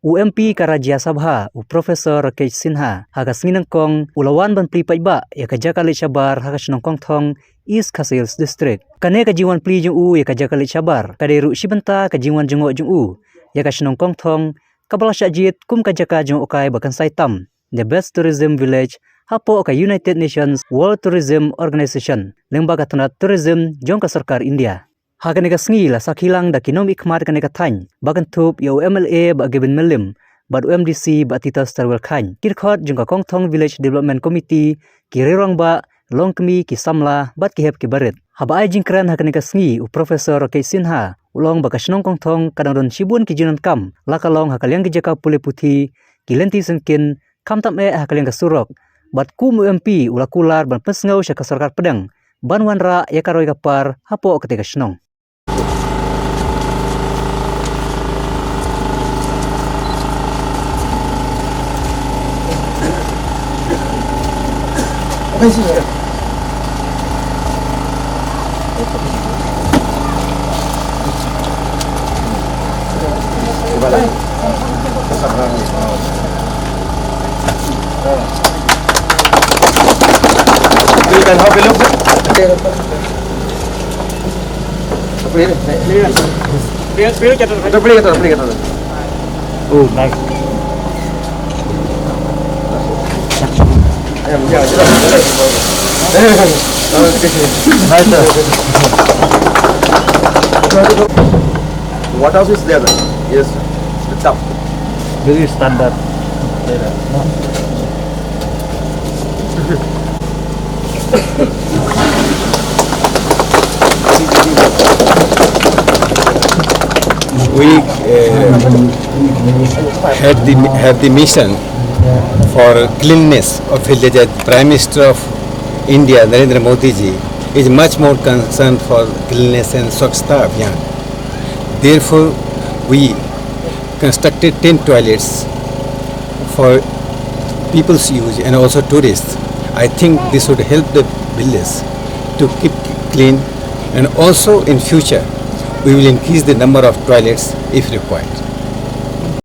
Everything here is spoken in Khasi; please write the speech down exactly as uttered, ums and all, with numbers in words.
U M P ka Rajya Sabha, u Professor Rakesh Sinha, ha ka sngi nyngkong, u la wan ban plie paidbah ïa ka jaka leit shabar ha ka shnong Kongthong, East Khasi Hills District. Kane ka jingwan plie jong u ïa ka jaka leit shabar ka dei ruh shi bynta ka jingwan jngoh jong u ïa ka shnong Kongthong, kaba la shah jied kum ka jaka jngohkai ba kynsai tam, the best tourism village, hapoh ka United Nations World Tourism Organization, lyngba ka tnat tourism jong ka sorkar India. Ha kane ka sngi la sakhi lang da ki nongmihkhmat kane ka thaiñ ba kynthup ïa u M L A Bah Gavin Mylliem bad u M D C Bah Titus Tarwirkhaiñ, ki dkhot jong ka Kongthong Village Development Committee, ki rangbah, longkmie, ki samla bad ki hep ki barit. Haba ai jingkren ha kane ka sngi, u Professor Rakesh Sinha u la ong ba ka shnong Kongthong ka dang don shibun ki jingdonkam, la ka long ha ka liang ki jaka pule puthi, ki lynti syngkien, khamtam eh ha ka liang ka surok. Bad kum u M P u la kular ban pynsngew sha ka sorkar pdeng ban wanrah ïa ka roi ka par hapoh katei ka shnong. You can help me look. Oh, nice. What else is there? Yes, the top. Very standard. We uh, have the have the mission for cleanliness of village. As Prime Minister of India, Narendra Modi ji, is much more concerned for cleanliness and Swachhata Abhiyan. Therefore, we constructed ten toilets for people's use and also tourists. I think this would help the village to keep clean, and also in future we will increase the number of toilets if required.